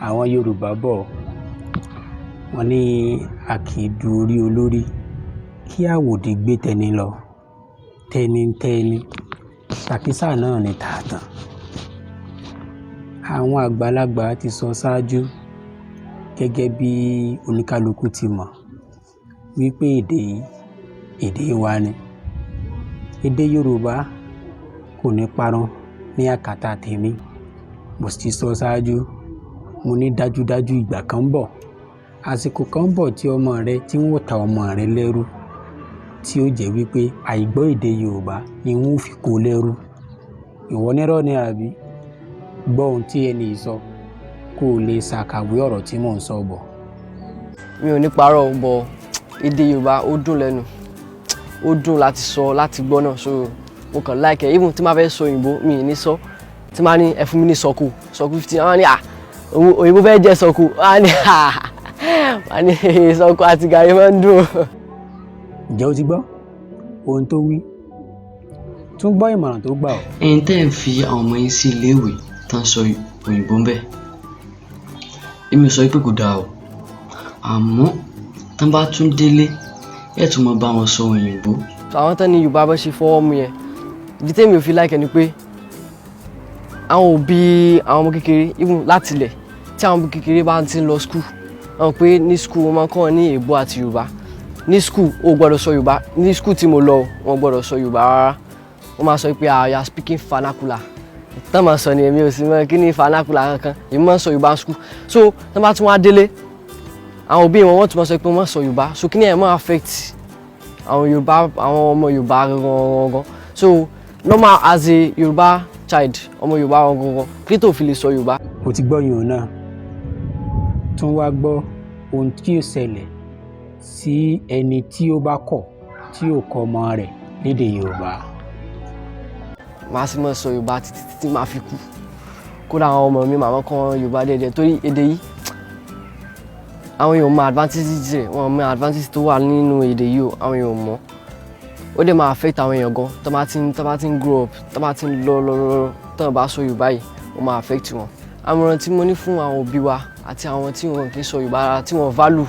Àwọn Yorùbá bọ̀, wọ́n ní a kì í du orí olórí kí àwòdì gbé tẹni lọ, tẹni ń tẹni, tàkísà náà ni tààtàn. Àwọn àgbàlagbà ti sọ ṣáájú gẹ́gẹ́ bí oníkálukú ti mọ̀ wípé èdè yìí, èdè wa ni. Èdè Yorùbá kò ní parun ní àkàtà tèmi. Mo sì ti sọ ṣáájú, mo ní dájúdájú ìgbà kan ń bọ̀, àsìkò kan ń bọ̀ tí ọmọ rẹ tí wọ́n ó ta ọmọ rẹ lẹ́rú, tí ó jẹ́ wípé àìgbọ́ èdè Yorùbá ni wọ́n ó fi kó lẹ́rú. Ìwọ nírọ́ ni àbí? Gbọ́ ohun tí ẹni yìí sọ kó o lè ṣàkàwé ọ̀rọ̀ tí mò ń sọ bọ̀. Mi ò ní parọ́, bọ̀ èdè Yorùbá ó dùn lẹ́nu, ó dùn láti sọ, láti gbọ́ náà, so mo kàn like ẹ̀. Even tí máa fẹ́ sọ òyìnbó, mi ì ní sọ. Tí máa ní ẹ fún mi ní sọkù sọkù 50, wọ́n á ní à òyìnbó fẹ́ jẹ sọkù, wọ́n á ní à, wọ́n á ní sọkù àti gàrí máa ń dùn. Ǹjẹ́ o ti gbọ́ ohun tó wí? Tún gbọ́ ìmọ̀ràn tó gbà ọ́. Ẹ̀yin tẹ́ ẹ̀ ń fi àwọn ọmọ yín sí iléèwé tán sọ òyìnbó ń bẹ̀, èmi ò sọ pé kò dáa o, àmọ́ tán bá tún délé, ẹ̀ tún mọ bá wọn sọ òyìnbó. Àwọn tán ní Yorùbá bá ṣe fọwọ́ mu yẹn, ìdí tèmi ò fi like ẹ̀ ni pé àwọn òbí àwọn ọmọ kékeré, even láti ilẹ̀ tí àwọn ọmọ kékeré bá ti ń lọ school, wọ́n pé ní school wọ́n máa ń kọ́ wọn ní èèbó àti Yorùbá. Ní school, o gbọ́dọ̀ sọ Yorùbá. Ní school tí mo lọ, wọ́n gbọ́dọ̀ sọ Yorùbá rárá. Wọ́n máa sọ pé, "Ah, you are speaking vernacular." Tán máa sọ ni èmi ò sì mọ kí ni vernacular kankan. Èmi máa ń sọ Yorùbá school, so tán bá tún wá délé, àwọn òbí wọn, wọ́n tún máa sọ pé wọ́n sọ Yorùbá. So kí ni ẹ̀ máa affect àwọn Yorùbá, àwọn ọmọ Yorùbá gangan gangan. So normal, as a Yorùbá child, ọmọ Yorùbá gangan, kí tó fi lè sọ Yorùbá? O ti gbọ́ yìí náà. Tún wá gbọ́ ohun tí ó ṣẹlẹ̀ sí ẹni tí ó bá kọ̀ tí ò kọ́ ọmọ rẹ̀ lédè Yorùbá. Màá sì máa sọ Yorùbá títí títí màá fi kú. Kódà àwọn ọmọ mi, màá kọ́ Yorùbá díẹ̀díẹ̀, torí èdè yìí, àwọn èèyàn mọ advantage rẹ̀, wọ́n mọ advantage tó wà nínú èdè yìí o. Àwọn èèyàn mọ̀, ó dẹ̀ máa affect àwọn èèyàn gan tó bá ti ń grow up, tó bá ti ń lọ lọ lọ, tó bá sọ Yorùbá yìí, ó máa affect wọn. Àmọ̀ràn tí mo ní fún àwọn òbí wa àti àwọn tí wọn kì í sọ Yorùbá rárá, tí wọn value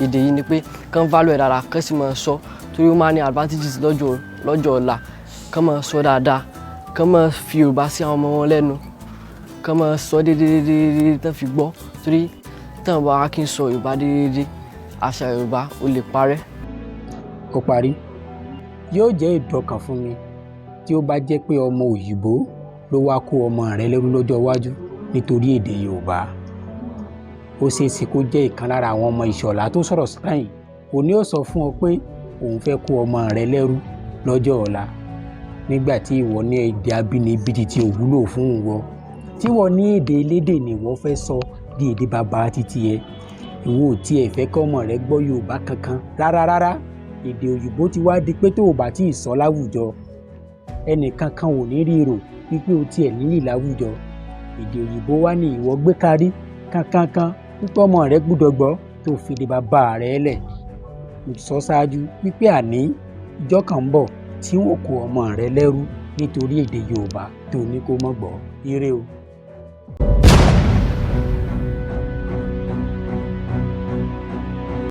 èdè yìí, ni pé kán value ẹ̀ dáadáa, kán sì máa sọ, torí ó máa ní advantages lọ́jọ́ ọ̀la. Kán máa sọ dáadáa, kán máa fi Yorùbá sí àwọn ọmọ wọn lẹ́nu, kán máa sọ déédéé tán fi gbọ́, torí tán bá kí n sọ Yorùbá déédéé, àṣà Yorùbá ó lè parẹ́. Ó parí. Yóò jẹ́ ìdọ̀kàn fún mi tí ó bá jẹ́ pé ọmọ òyìnbó ló wá kó ọmọ rẹ lẹ́rú lọ́jọ́ iwájú nítorí èdè Yorùbá. Ó ṣeé ṣe kó jẹ́ ìkan lára àwọn ọmọ Ìṣọ̀lá tó sọ̀rọ̀ sẹ́yìn òní ó sọ fún ọ pé òun fẹ́ kó ọmọ rẹ lẹ́rú lọ́jọ́ ọ̀la, nígbà tí ìwọ ní èdè abínibí tí ò wúlò fún ìwọ, tí wọ́n ní èdè elédè ni ìwọ fẹ́ sọ di èdè bàbá títí ẹ. Ìwọ ò tiẹ̀ fẹ́ kọ́ ọmọ rẹ gbọ́ Yorùbá kankan rárá rárá. Èdè òyìnbó ti wá di pé tó o bá tí ì sọ láwùjọ, ẹnìkan kan ò ní rí rò wípé o tiẹ̀ níyì láwùjọ. Èdè òyìnbó wá ní ìwọ gbé kárí kankankan wípé ọmọ rẹ gbúdọ̀ gbọ́, tó fi èdè bàbá rẹ lẹ̀. Mo sọ ṣáájú wípé àní ìjọ kan ń bọ̀ tí wọn kó ọmọ rẹ lẹ́rú nítorí èdè Yorùbá tó ní kó mọ̀ gbọ́. Ire o.